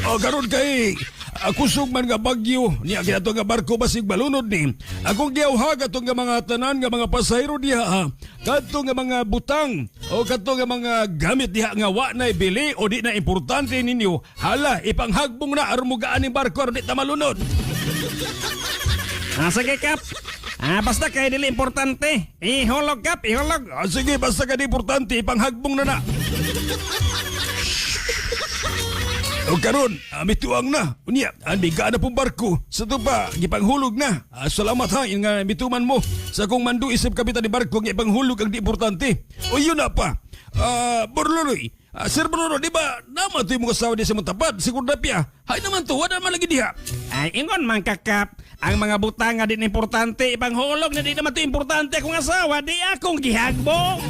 O karon kay kusog man nga bagyo niya, kinato nga barko basig malunod ni. Akong giawhag atong nga mga tanan nga mga pasahero diha ha. Kadto nga mga butang o kadto nga mga gamit diha nga wa na bili o di na importante ninyo, hala, ipanghagbong na aron mugaan ning barko aron di ta malunod. Ah, sige, Kap. Ah, basta kay dili importante. Ihulog, Kap, ihulog. Ah, sige, basta ka di importante, ipanghagbong na na. O karon, mituang na. Unya, biga na pong barko. Sa to pa, gipanghulog na. Ah, salamat ha, yung nga mituman mo. Sa akong mando isip kapitan ni barko nga ipanghulog ang di importante. O yun na pa. Ah, Borloloy. Ah, Sir Borloloy, di ba naman to yung mga asawa di sa mong tapat? Siguro na piya. Hay naman to, wala naman lagi diha. Ay, ingon man ka, Kap. Ang mga butang nga di na importante, ipanghulog na di naman to importante akong asawa, di akong gihagbong.